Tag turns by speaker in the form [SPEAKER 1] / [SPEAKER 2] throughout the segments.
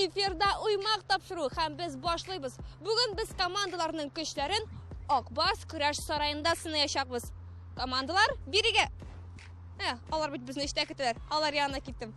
[SPEAKER 1] Эфирда Уймак тапшыру һәм без башлыйбыз. Бүген без командаларның көчләрен Ак Барс көрәш сараенда сынаячакбыз. Командалар, бирегә! Ә, алар бит безне эштә көтәләр. Алар янына киттем.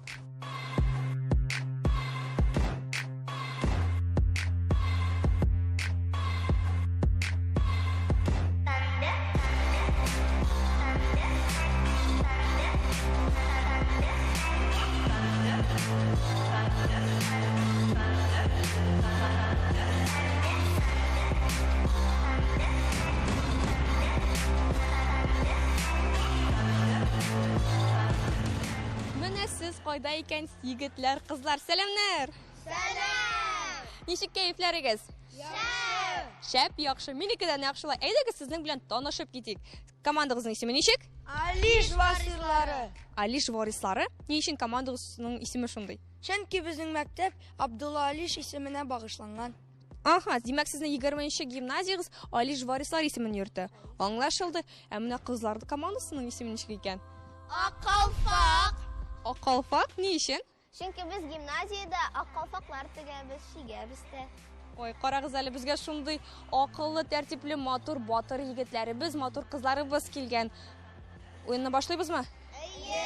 [SPEAKER 1] Менә сез кайда икән, егетләр, кызлар. Сәламнәр!
[SPEAKER 2] Сәлам!
[SPEAKER 1] Ничек кәефләрегез?
[SPEAKER 2] Шәп!
[SPEAKER 1] Шәп, яхшы. Минеке дә нәкъ шулай. Әйдәгез, сезнең белән танышып китик. Командагызның исеме ничек?
[SPEAKER 3] Алиш варислары.
[SPEAKER 1] Алиш варислары. Ни өчен командагызның исеме шундый?
[SPEAKER 3] Чөнки безнең мәктәп Абдулла Алиш исеменә багышланган.
[SPEAKER 1] Аха, димәк, сезнең 20 гимназиягез Алиш варислар исемен йөртә. Аңлашылды. Ә менә кызлар командасының исеме ничек икән?
[SPEAKER 2] Акалфак.
[SPEAKER 1] Акалфак ни өчен?
[SPEAKER 2] Чөнки без гимназиядә ак калфаклар тегәбез, чигәбез дә.
[SPEAKER 1] Ой, карагыз әле, безгә шундый акыллы, тәртипле, матур, батыр егетләребез, матур кызларыбыз килгән. Уенны башлыйбызмы?
[SPEAKER 2] Әйе!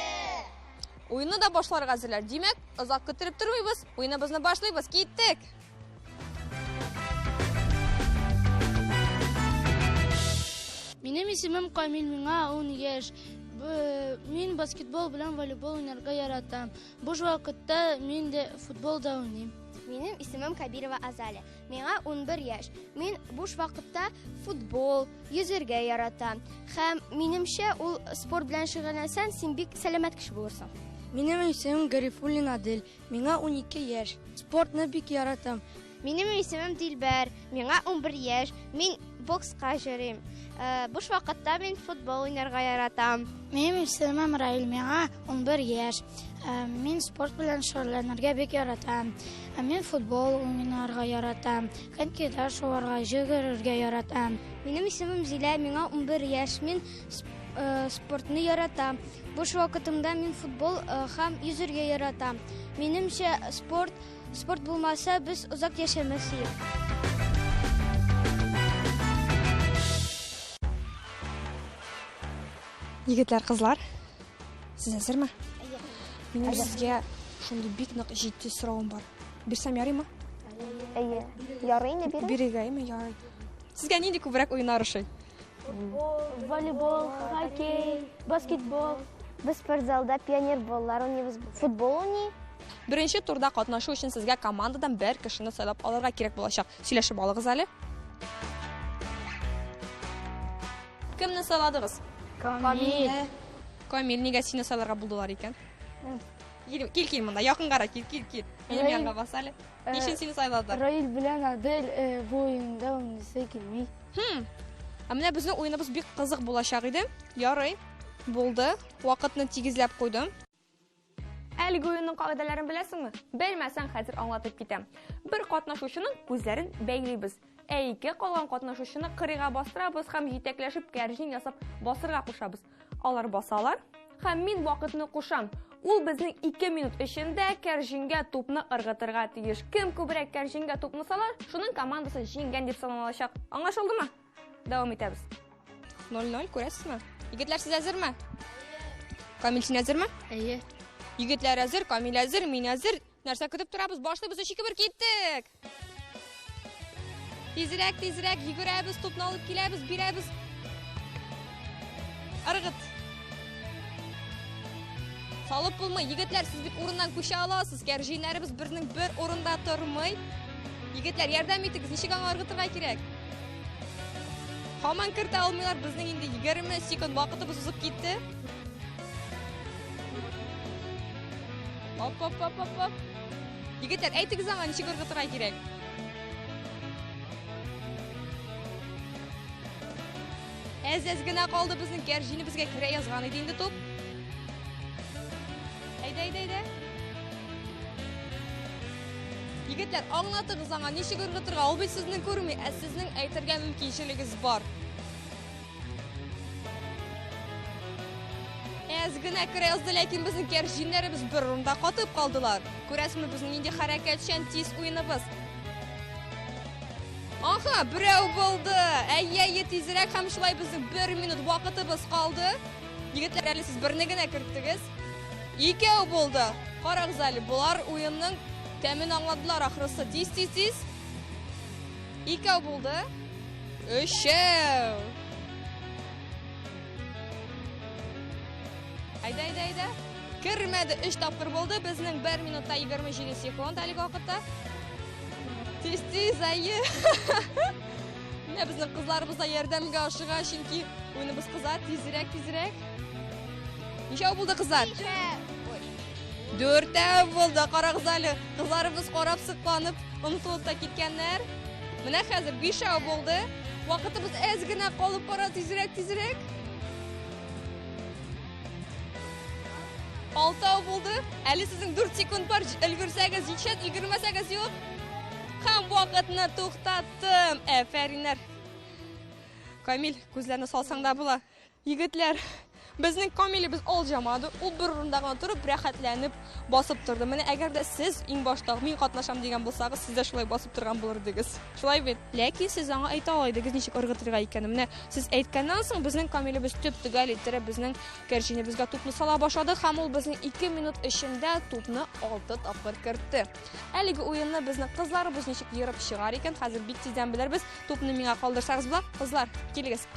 [SPEAKER 1] Уенны да башларга әзерләр. Димәк, озак көттереп тормыйбыз, уеныбызны башлыйбыз. Киттек!
[SPEAKER 4] Минем исемем Камил, миңа 10 яшь. Мин баскетбол белән волейбол уйнарга яратам. Буш вакытта мин дә футбол да уйныйм.
[SPEAKER 2] Минем исемем Кабирова Азалия. Миңа 11 яшь. Мин буш вакытта футбол, йөзергә яратам. Һәм минемчә, ул спорт белән шөгыльләнсәң, син бик сәламәт кеше булырсың.
[SPEAKER 3] Минем исемем Гарифуллин Адель. Миңа 12 яшь. Спортны бик яратам.
[SPEAKER 2] Минем исемем Дилбәр, миңа 11 яшь. Мин бокска йөрим. Э, буш вакытта мин футбол уйнарга яратам.
[SPEAKER 4] Минем исемем Раил, миңа 11 яшь. Э, мин спорт белән шөгыльләнергә бик яратам. Э, мин футбол уйнарга яратам, конькида шуарга, йөгерергә яратам.
[SPEAKER 5] Минем исемем Зилә, миңа 11 яшь. Мин спортны яратам. Буш вакытымда мин футбол һәм йөзергә яратам. Минемчә, спорт Спорт булмаса, без озак яшәмәс идек.
[SPEAKER 1] Егетләр, кызлар, сез әзерме? Минем сезгә шундый бик нык җитди соравым бар. Бирсәм ярыймы?
[SPEAKER 2] Әйе. Ярый инде бирегез.
[SPEAKER 1] Бирегә, әйме, ярый. Сезгә нинди күбрәк уеннар ошый?
[SPEAKER 4] Волейбол, хоккей, баскетбол.
[SPEAKER 2] Без спортзалда пионерболлар уйныйбыз, футбол уйный.
[SPEAKER 1] Беренче турда катнашу өчен сезгә командадан бер кешене сайлап алырга кирәк булачак. Сөйләшеп алыгыз әле. Кемне сайладыгыз?
[SPEAKER 4] Камил.
[SPEAKER 1] Камил, нигә сине сайларга булдылар икән? Кил, кил, кил монда, якынгарак кил, кил, кил. Минем янга бас әле. Ни өчен сине сайладылар?
[SPEAKER 4] Раил белән Адель э, бу уенда уйныйсы килми.
[SPEAKER 1] Хм. Ә менә безнең уеныбыз бик кызык булачак иде. Ярый. Булды. Вакытны тигезләп куйдым. Әлеге уенның кагыйдәләрен беләсеңме? Белмәсәң, хәзер аңлатып китәм. Бер катнашучының күзләрен бәйлибез. Ә ике калган катнашучыны кырыйга бастырабыз һәм җитәкләшеп кәрҗин ясап басырга кушабыз. Алар басалар һәм мин вакытны кушам. Ул безнең 2 минут эчендә кәрҗингә тупны ыргытырга тиеш. Кем күбрәк кәрҗингә тупны сала, шуның командасы җиңгән дип саналачак. Аңлашылдымы? Дәвам итәбез. 0-0 күрәсезме? Егетләр, сез әзерме? Камил, син әзерме?
[SPEAKER 4] Әйе.
[SPEAKER 1] Егетләр әзер, Камил әзер, мин әзер. Нәрсә көтеп торабыз? Башлыйбыз, 3 2 1 киттек. Тизрәк, тизрәк йөгерәбез, тупны алып киләбез, бирәбез. Ыргыт. Салып булмый. Егетләр, сез бит урыннан күчә аласыз. Кәрҗиннәребез бернең бер урында тормый. Егетләр, ярдәм итегез, ничек аңа ыргытырга кирәк? Һаман кертә алмыйлар, безнең инде 20 секунд вакытыбыз узып китте. Оп, оп, оп, оп, оп. Егетләр, әйтегез аңа ничек ыргытырга кирәк. Әз-әз генә калды безнең кәрҗинебезгә керә язган иде инде туп. Әйдә, әйдә, әйдә. Егетләр, аңлатыгыз аңа ничек ыргытырга. Ул бит сезнең күрми, ә сезнең әйтергә мөмкинчелегез бар. Әз генә керә язды, ләкин безнең кәрҗиннәребез бер урында катып калдылар. Күрәсезме, безнең нинди хәрәкәтчән тиз уеныбыз. Аха, берәү булды. Әйе, әйе, тизрәк һәм шулай безнең бер минут вакытыбыз калды. Егетләр, әле сез берне генә керттегез. Икәү булды. Карагыз әле, болар уенның тәмен аңладылар ахрысы. Тиз, тиз, тиз. Икәү булды. Өчәү. Әйдә, әйдә, әйдә. Кермәде, өч тапкыр булды. Безнең 1 минутта 27 секунд әлеге вакытта. Тиз, тиз, әйе. Менә безнең кызларыбыз да ярдәмгә ашыга, чөнки уеныбыз кыза. Тизрәк, тизрәк. Ничәү булды, кызлар? Дүртәү булды. Карагыз әле, кызларыбыз карап сокланып, онытылып та киткәннәр. Менә хәзер бишәү булды. Вакытыбыз әз генә калып бара, тизрәк, тизрәк. Алтау булды. Әле сезнең 4 секунд бар. Өлгерсәгез җитешә, өлгермәсәгез юк. Һәм вакытны туктаттым. Әфәриннәр. Камил, күзләрне салсаң да була. Егетләр, безнең Камилебез алҗамады. Ул бер урында гына торып, рәхәтләнеп басып торды. Менә әгәр дә сез иң башта мин катнашам дигән булсагыз, сез дә шулай басып торган булыр идегез. Шулай бит? Ләкин сез аңа әйтә ала идегез, ничек ыргытырга икәнен. Менә сез әйткәннән соң безнең Камилебез төп-төгәл иттереп безнең кәрҗинебезгә тупны сала башлады һәм ул безнең 2 минут эчендә тупны 6 тапкыр кертте. Әлеге уенны безнең кызларыбыз ничек ерып чыгар икән, хәзер бик тиздән белербез. Тупны миңа калдырсагыз була. Кызлар, килегез.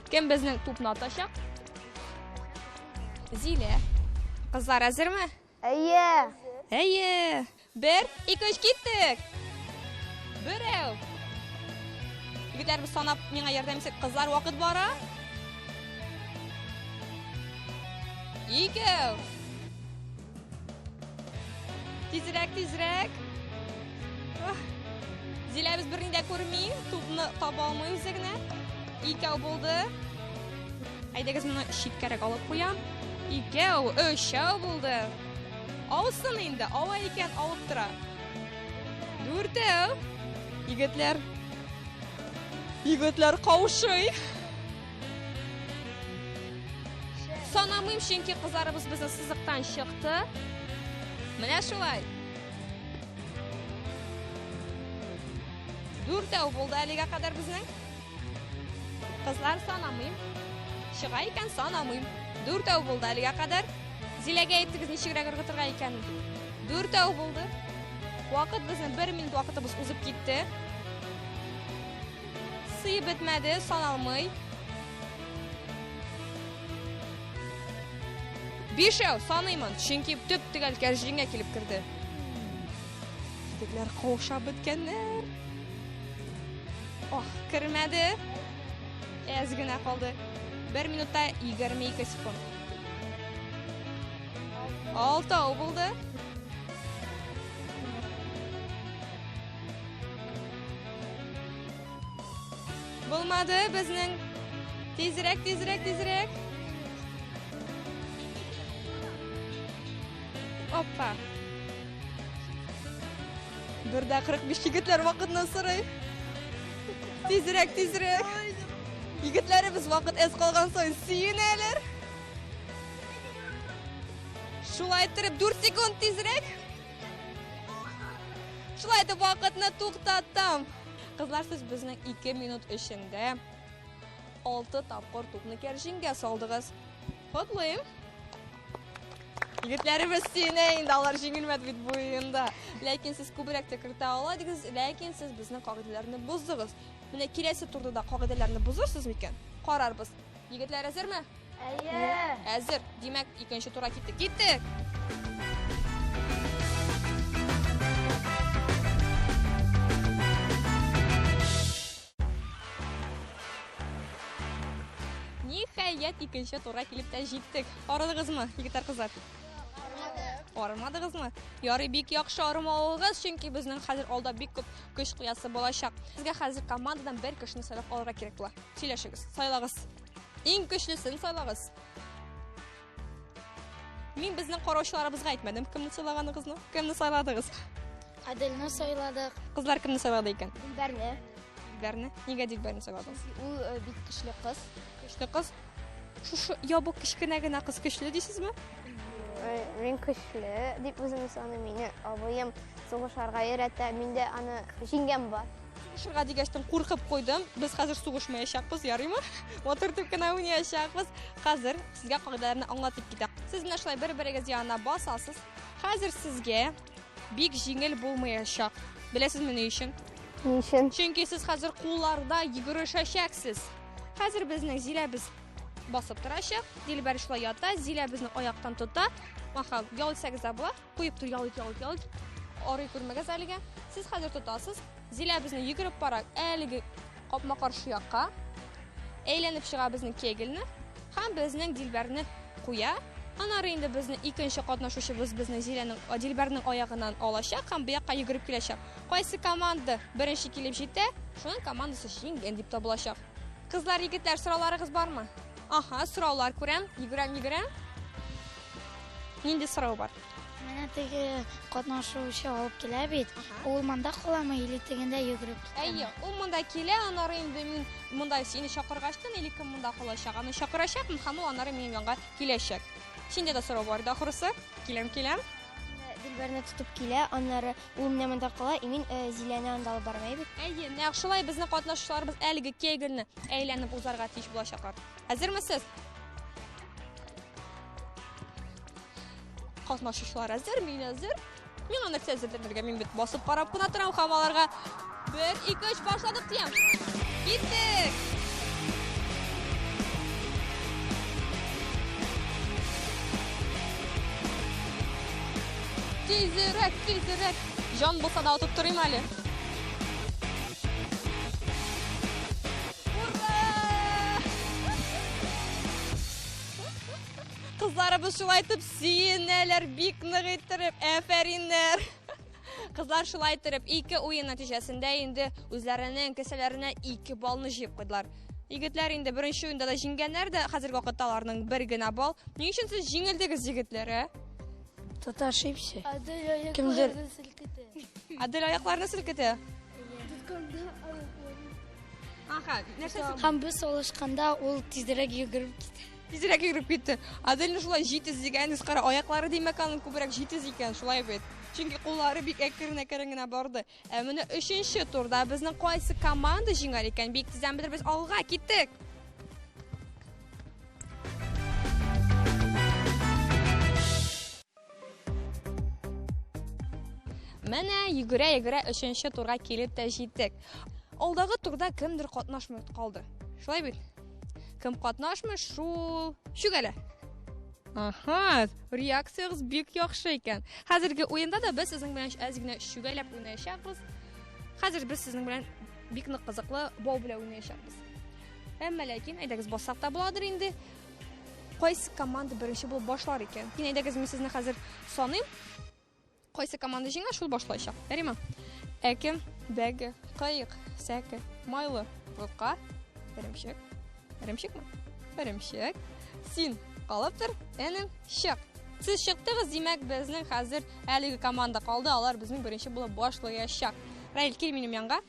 [SPEAKER 1] Кем безнең тупны атачак? Зилә. Кызлар әзерме?
[SPEAKER 5] Әйе.
[SPEAKER 1] Әйе. Бер, ике, өч, киттек. Берәү. Егетләр, без санап миңа ярдәм итсәк, кызлар вакыт бара. Икәү. Тизрәк, тизрәк. Зиләбез берни дә күрми, тупны таба алмый үзе генә. Икәү булды. Әйдәгез моны читкәрәк алып куям. Икәү, өчәү булды. Аусын инде, ава икән, авып тора. Дүртәү. Егетләр. Егетләр каушый. Санамыйм, чөнки кызларыбыз безнең сызыктан чыкты. Менә шулай. Дүртәү булды әлегә кадәр безнең. Кызлар санамыйм. Чыга икән, санамыйм. Дүртәү булды әлегә кадәр. Зиләгә әйттегез ничегрәк ыргытырга икәнен. Дүртәү булды. Вакыт безнең бер минут вакытыбыз узып китте. Сыеп бетмәде, саналмый. Бишәү саныймын, чөнки төп-төгәл кәрҗингә килеп керде. Егетләр каушап беткәннәр. Ох, кермәде. Әз генә калды. 1 минутта 22 секунд. Алтау булды. Булмады безнең. Тизрәк, тизрәк, тизрәк. Опа. Бер дә 45 егетләр вакытны сорый. Тизрәк, тизрәк. Егетләребез вакыт әз калган саен сөенәләр. Шулай иттереп 4 секунд тизрәк. Шулай итеп вакытны туктаттым. Кызлар, сез безнең 2 минут эчендә 6 тапкыр тупны кәрҗингә салдыгыз. Котлыйм. Егетләребез сөенә инде, алар җиңелмәде бит бу уенда. Ләкин сез күбрәк тә кертә ала идегез, ләкин сез безнең кагыйдәләрне боздыгыз. Менә киләсе турда да кагыйдәләрне бозырсыз микән? Карарбыз. Егетләр әзерме?
[SPEAKER 5] Әйе.
[SPEAKER 1] Әзер. Димәк, икенче турга киттек. Киттек! Ниһаять, икенче турга килеп тә җиттек. Арыдыгызмы, егетләр, кызлар? Арымадыгызмы? Ярый, бик яхшы арымавыгыз, чөнки безнең хәзер алда бик күп көч куясы булачак. Сезгә хәзер командадан бер кешене сайлап алырга кирәк була. Сөйләшегез, сайлагыз. Иң көчлесен сайлагыз. Мин безнең караучыларыбызга әйтмәдем, кемне сайлаганыгызны. Кемне сайладыгыз?
[SPEAKER 4] Аделне сайладык.
[SPEAKER 1] Кызлар кемне сайлады икән?
[SPEAKER 2] Дилбәрне.
[SPEAKER 1] Дилбәрне. Нигә Дилбәрне сайладыгыз?
[SPEAKER 2] Ул бик көчле кыз.
[SPEAKER 1] Көчле кыз. Шушы ябык кечкенә генә кыз көчле дисезме?
[SPEAKER 2] Мин көчле дип үземне саныйм. Мине абыем сугышарга өйрәтә. Мин дә аны җиңгән бар.
[SPEAKER 1] Сугышырга дигәчтен куркып куйдым. Без хәзер сугышмаячакбыз, ярыймы? Матур итеп кенә уйнаячакбыз. Хәзер сезгә кагыйдәләрне аңлатып китәм. Сез менә шулай бер-берегез янына басасыз. Хәзер сезгә бик җиңел булмаячак. Беләсезме ни өчен?
[SPEAKER 2] Ни өчен?
[SPEAKER 1] Чөнки сез хәзер кулларда йөгерешәчәксез. Хәзер безнең Зиләбез басып торачак. Дилбәр шулай ята, Зилә безне аяктан тота. Маха, ял итсәгез дә була. Куеп тор, ял ит, ял ит, ял ит. Арый күрмәгез әлегә. Сез хәзер тотасыз. Зилә безне йөгереп бара әлеге капма-каршы якка. Әйләнеп чыга безнең кегельне һәм безнең Дилбәрне куя. Аннары инде безнең икенче катнашучыбыз безнең Зиләнең, Дилбәрнең аягыннан алачак һәм бу якка йөгереп киләчәк. Кайсы команда беренче килеп җитә, шуның командасы җиңгән дип табылачак. Кызлар, егетләр, сорауларыгыз бармы? Аһа, сораулар күрәм. Йөгерәм, йөгерәм. Нинди сорау бар?
[SPEAKER 4] Менә теге катнашучы алып килә бит. Ул монда каламы или тегендә йөгереп китәме?
[SPEAKER 1] Әйе, ул монда килә, аннары инде мин монда сине чакыргачтын, или кем монда калачак, аны чакырачакмын һәм ул аннары минем янга киләчәк. Синдә дә сорау бар иде ахрысы. Киләм, киләм.
[SPEAKER 2] Дилбәрне тотып килә, аннары ул менә монда кала, и мин Зиләне анда алып барам, әйе бит?
[SPEAKER 1] Әйе, нәкъ шулай безнең катнашучыларыбыз әлеге кегельне әйләнеп узарга тиеш булачаклар. Әзерме сез? Катнашучылар әзер, мин әзер. Миңа нәрсә әзерләнергә, мин бит басып карап кына торам һәм аларга 1, 2, 3 башладык диям. Киттек! Тизрәк, тизрәк. Җан булса да отып торыйм әле. Ура! Кызларыбыз шулай итеп сөенәләр, бик нык иттереп, әфәриннәр. Кызлар шулай иттереп ике уен нәтиҗәсендә инде үзләренең кесәләренә 2 баллны җыеп куйдылар. Егетләр инде беренче уенда да җиңгәннәр дә, хәзерге вакытта аларның бер генә балл. Ни өчен сез җиңелдегез, егетләр, ә?
[SPEAKER 4] Кто-то ошибся.
[SPEAKER 3] Адель
[SPEAKER 4] Кемдер-
[SPEAKER 3] аякларны селкетә.
[SPEAKER 1] Адель аякларны селкетә.
[SPEAKER 3] Тотканда аякларын.
[SPEAKER 1] Аха, нәрсә селкетә?
[SPEAKER 4] Һәм без алышканда ул тизрәк йөгереп китә.
[SPEAKER 1] Тизрәк йөгереп китте. Адельне шулай җитез дигәнегез, кара, аяклары димәк аның күбрәк җитез икән, шулай бит. Чөнки куллары бик әкрен-әкрен генә барды. Ә менә өченче турда безнең кайсы команда җиңәр икән, бик тиздән белербез. Алга киттек! Менә йөгерә-йөгерә өченче турга килеп тә җиттек. Алдагы турда кемдер катнашмый калды. Шулай бит? Кем катнашмый, шул чүгәлә. Аһа, реакциягыз бик яхшы икән. Хәзерге уенда да без сезнең белән әз генә чүгәләп уйнаячакбыз. Хәзер без сезнең белән бик нык кызыклы бау белән уйнаячакбыз. Әмма ләкин, әйдәгез, бассак та буладыр инде. Кайсы команда беренче булып башлар икән? Кин, әйдәгез, мин сезне хәзер саныйм. Кайсы команда җиңә, шул башлаячак. Ярыймы? Әкем, бәге, кыек, сәке, майлы, вылка, эремчек. Эремчекме? Эремчек. Син калып тор, энем, чык. Сез чыктыгыз, димәк, безнең хәзер әлеге команда калды, алар безнең беренче булып башлаячак. Раил, кил минем янга.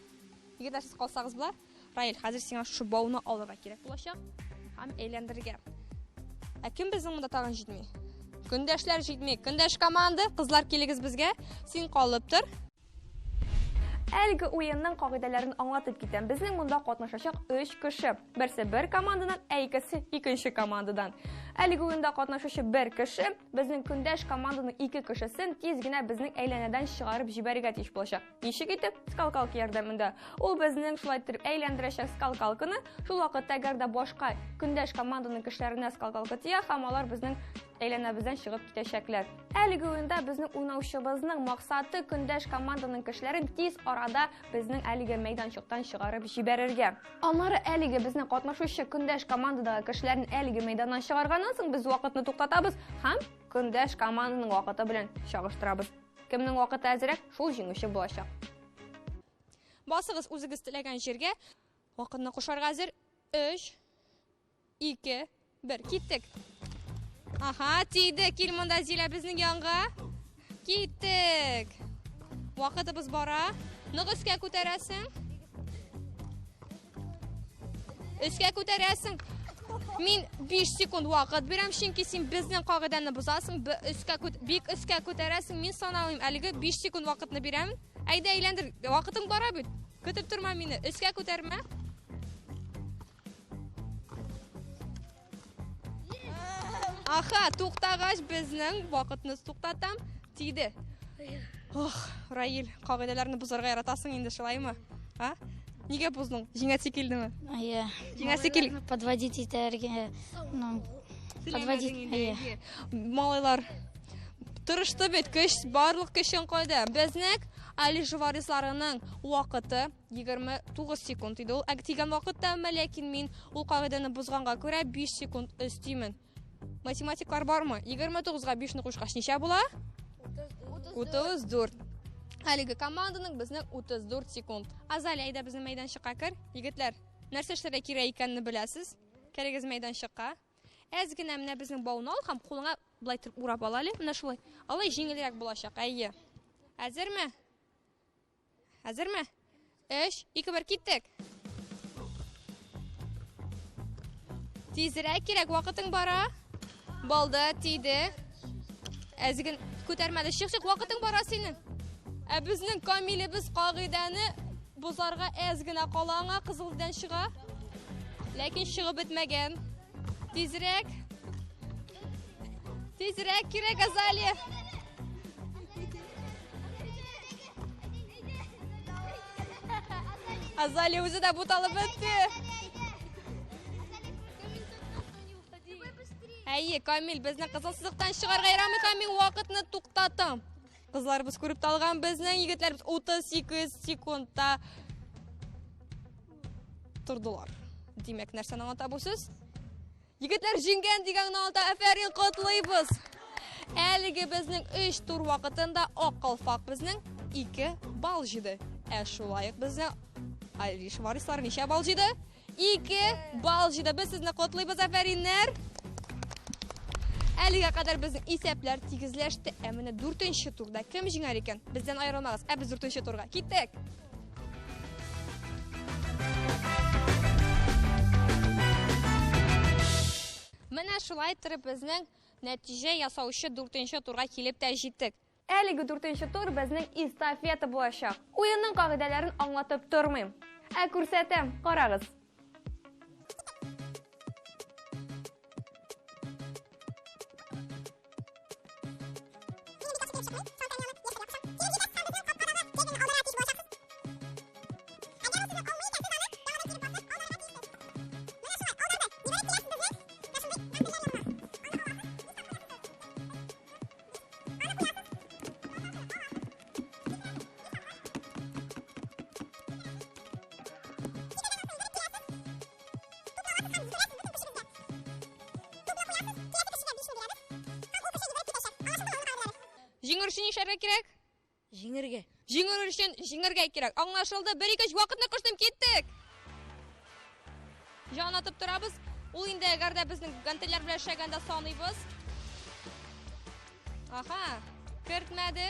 [SPEAKER 1] Егетләр, сез калсагыз була. Раил, хәзер сиңа шушы бауны алырга кирәк булачак һәм әйләндерергә. Ә кем безнең монда тагын җитми? Көндәшләр җитми. Көндәш команда, кызлар килегез безгә. Син калып тор. Әлеге уенның кагыйдәләрен аңлатып китәм. Безнең монда катнашачак 3 кеше. Берсе бер командадан, ә икесе икенче командадан. Әлеге уенда катнашучы бер кеше безнең көндәш команданың ике кешесен тиз генә безнең әйләнәдән чыгарып җибәрергә тиеш булачак. Ничек итеп? Скалкалка ярдәмендә. Ул безнең шулай итеп әйләндерәчәк скалкалканы. Шул вакытта әгәр дә башка көндәш команданың кешеләренә скалкалка тия һәм алар безнең әйләнәбездән чыгып китәчәкләр. Әлеге уенда безнең уйнаучыбызның максаты көндәш команданың кешеләрен тиз арада безнең әлеге мәйданчыктан чыгарып җибәрергә. Аннары әлеге безнең катнашучы көндәш командадагы кешеләрен әлеге мәйданнан чыгарганнан соң без вакытны туктатабыз һәм көндәш команданың вакыты белән чагыштырабыз. Кемнең вакыты әзрәк, шул җиңүче булачак. Басыгыз үзегез теләгән җиргә. Вакытны кушарга әзер. 3, 2, 1. Киттек. Аһа, тиде. Кил монда, Зилә, безнең янга. Киттек. Вакытыбыз бара. Нык өскә күтәрәсең. Өскә күтәрәсең. Мин 5 секунд вакыт бирәм, чөнки син безнең кагыйдәне бозасың, өскә бик өскә күтәрәсең. Мин санамыйм. Әлеге 5 секунд вакытны бирәм. Әйдә, әйләндер. Вакытың бара бит. Көтеп торма мине. Өскә күтәрмә. Аха, туктагач безнең вакытны туктатам. Тиде. Ох, Раил, кагыйдәләрне бозарга яратасың инде, шулаймы? А? Нигә боздың? Җиңәсе килдеме?
[SPEAKER 4] Әйе.
[SPEAKER 1] Җиңәсе кил.
[SPEAKER 4] Подводить итәргә, ну, подводить. Әйе.
[SPEAKER 1] Малайлар тырышты бит, көч, барлык көчен куйды. Безнең Алиш варисларының вакыты 29 секунд иде. Ул тигән вакытта, әмма ләкин мин ул кагыйдәне бозганга күрә 5 секунд өстимен. Математиклар бармы? 29-га 5-не кушкач ничә була? 34. Әлеге команданың безнең 34 секунд. Азалия, әйдә безнең мәйданчыкка кер. Егетләр, нәрсә эшләргә кирәк икәнне беләсез. Керегез мәйданчыкка. Әз генә менә безнең бауны ал һәм кулыңа былай итеп урап ал әле. Менә шулай. Алай җиңелрәк булачак. Әйе. Әзерме? Әзерме? 3, 2, 1, киттек. Тизрәк кирәк, вакытың бара. Булды, тиде. Әзген күтәрмәде. Чык, чык, вакытың бара синең. Ә безнең Камилебез кагыйдәне бозарга әз генә кала, аңа кызылдан чыга. Ләкин чыгып бетмәгән. Тизрәк. Тизрәк кирәк, Азалия. Азалия үзе дә буталып бетте. Әйе, Камил, безне кызыл сызыктан чыгарга ярамый һәм мин вакытны туктатам. Кызларыбыз күреп талган, безнең егетләребез 38 секундта тордылар. Димәк, нәрсәне аңлата бу сүз? Егетләр җиңгән дигәнне аңлата. Афәрин, котлыйбыз. Әлеге безнең 3 тур вакытында Ак калфак безнең 2 балл җыйды. Ә шулай ук безнең Алиш варислар ничә балл җыйды? 2 балл җыйды. Без сезне котлыйбыз, афәриннәр. Әлегә кадәр безнең исәпләр тигезләште. Ә менә 4-нче турда кем җиңәр икән? Бездән аерылмагыз. Ә без 4-нче турга киттек. Менә шулай торып безнең нәтиҗә ясаучы 4-нче турга килеп тә җиттек. Әлеге 4-нче тур безнең эстафета булачак. Уенның кагыйдәләрен аңлатып тормыйм. Ә күрсәтәм, карагыз. Җиңер өчен нишләргә кирәк?
[SPEAKER 3] Җиңергә.
[SPEAKER 1] Җиңер өчен җиңергә кирәк. Аңлашылды. 1 2 3 вакытны куштым, киттек. Җан атып торабыз. Ул инде әгәр дә безнең гантельләр белән эшләгәндә саныйбыз. Аха, кертмәде.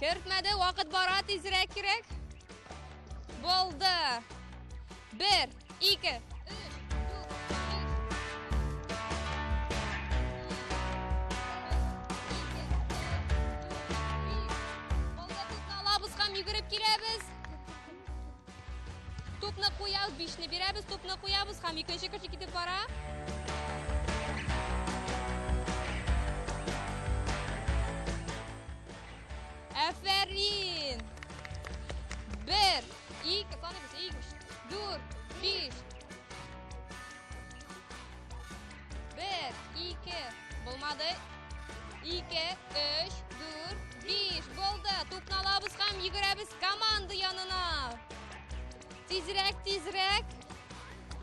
[SPEAKER 1] Кертмәде, вакыт бара, тизрәк кирәк. Булды. 1 2 3 Йөгереп киләбез. Тупны куябыз, 5-не бирәбез, тупны куябыз һәм икенче кеше китеп бара. Афәрин! 1 2 саныйбыз, 2 4 5 1 2 булмады. 2 3 4 5 булды. Тупны алабыз һәм йөгерәбез команда янына. Тизрәк, тизрәк.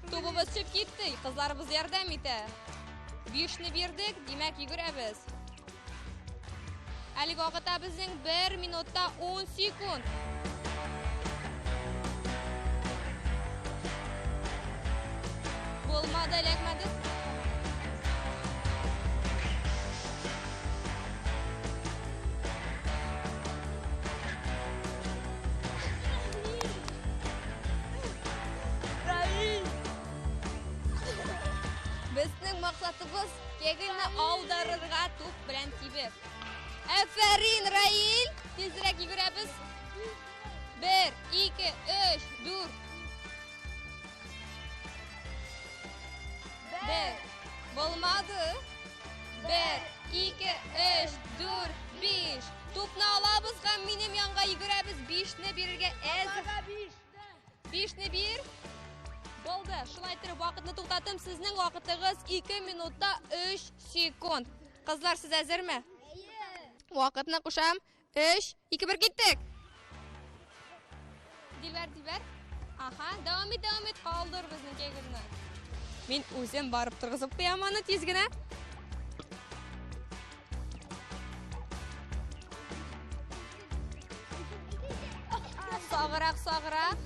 [SPEAKER 1] Тубыбыз төшеп китте. Кызларыбыз ярдәм итә. 5-не бирдек, димәк йөгерәбез. Әлеге вакытта безнең 1 минутта 10 секунд. Булмады, эләкмәде. алабыз. Кегельне аударырга туп белән тибеп. Әфәрин, Раил! Тизрәк йөгерәбез. 1, 2, 3, 4. 1. Булмады. 1, 2, 3, 4, 5. Тупны алабыз һәм минем янга йөгерәбез. 5-не бирергә әзер. 5-не бир. Булды. Шулай итеп вакытны туктаттым. Сезнең вакытыгыз 2 минутта 3 секунд. Кызлар, сез әзерме? Вакытны кушам. 3, 2, 1 киттек. Дилбәр, Дилбәр. Аха, дәвам ит, дәвам ит. Калдыр безнең кегельне. Мин үзем барып торгызып куям аны тиз генә. Саграк, саграк.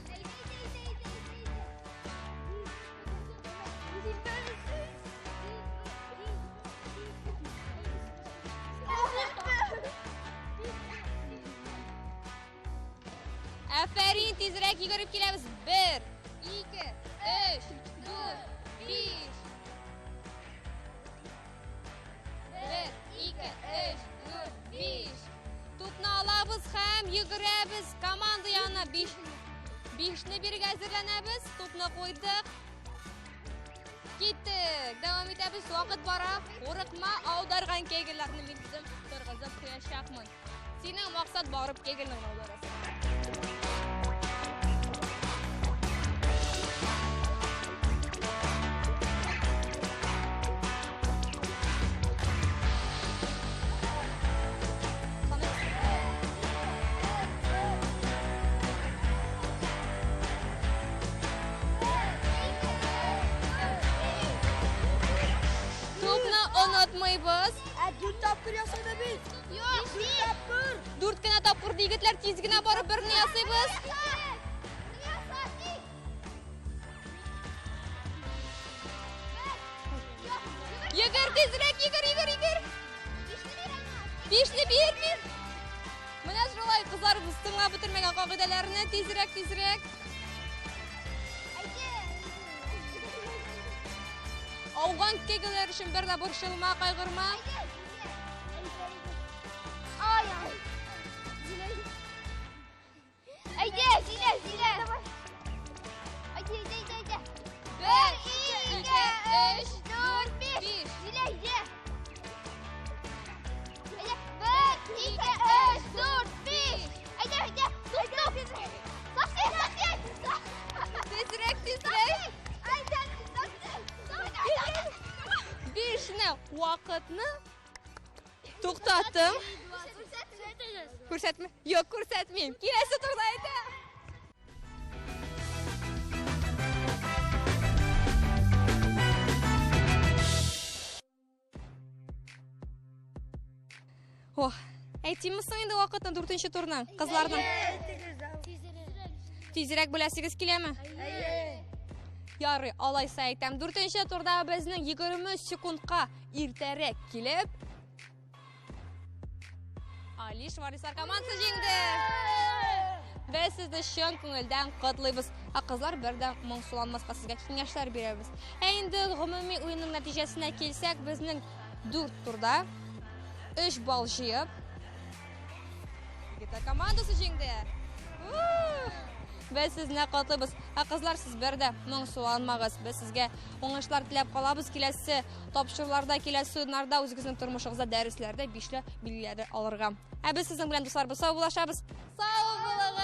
[SPEAKER 1] Әфәрин, тизрәк йөгереп киләбез. 1, 2, 3, 4, 5. 1, 2, 3, 4, 5. Тупны алабыз һәм йөгерәбез команда янына. 5. 5-не бирергә әзерләнәбез. Тупны куйдык. Киттек. Дәвам итәбез. Вакыт бара. Курыкма, аударган кегельләрне мин үзем торгызып куячакмын. Синең максат барып кегельне генә аударасың. Тупны онытмыйбыз.
[SPEAKER 3] Ә дүрт тапкыр ясады бит.
[SPEAKER 2] Юк,
[SPEAKER 3] Дүрт тапкыр.
[SPEAKER 1] Дүрт кенә тапкыр егетләр, тиз генә барып берне ясыйбыз. Йөгер тизрәк, йөгер, йөгер, йөгер. Бишне бир, бир. Менә шулай кызлар без тыңлап бетермәгән кагыйдәләрне тизрәк, тизрәк. Ауган кегеләр өчен бер дә борчылма, кайгырма.
[SPEAKER 2] Әйдә, Зилә, Зилә. Әйдә, әйдә, әйдә, әйдә.
[SPEAKER 1] Бер, ике, өч, дүрт, биш.
[SPEAKER 2] Зилә, әйдә. Әйдә, бер, ике, өч, дүрт, биш. Әйдә, әйдә. Туп, туп. Сафия, Сафия.
[SPEAKER 1] Тизрәк, тизрәк.
[SPEAKER 2] Әйдә, Сафия. Сафия.
[SPEAKER 1] Бишне вакытны туктаттым. Күрсәтмә. Юк, күрсәтмим. Киләсе турда әйтәм. Ох, әйтимме соң инде вакытны дүртенче турның, кызларның? Тизрәк беләсегез киләме? Ярый, алайса әйтәм. Дүртенче турда безнең 20 секундка иртәрәк килеп, Алиш Варислар командасы җиңде. Без сезне чын күңелдән котлыйбыз. Ә кызлар бер дә моңсуланмаска сезгә киңәшләр бирәбез. Ә инде гомуми уенның нәтиҗәсенә килсәк, безнең 4 турда 3 балл җыеп, Егетләр командасы җиңде. Без сезне котлыйбыз. Ә кызлар, сез бер дә моңсуланмагыз. Без сезгә уңышлар теләп калабыз. Киләсе тапшыруларда, киләсе уеннарда үзегезнең тормышыгызда дәресләрдә бишле билгеләре алырга. Ә без сезнең белән, дуслар, сау булашабыз. Сау булыгыз!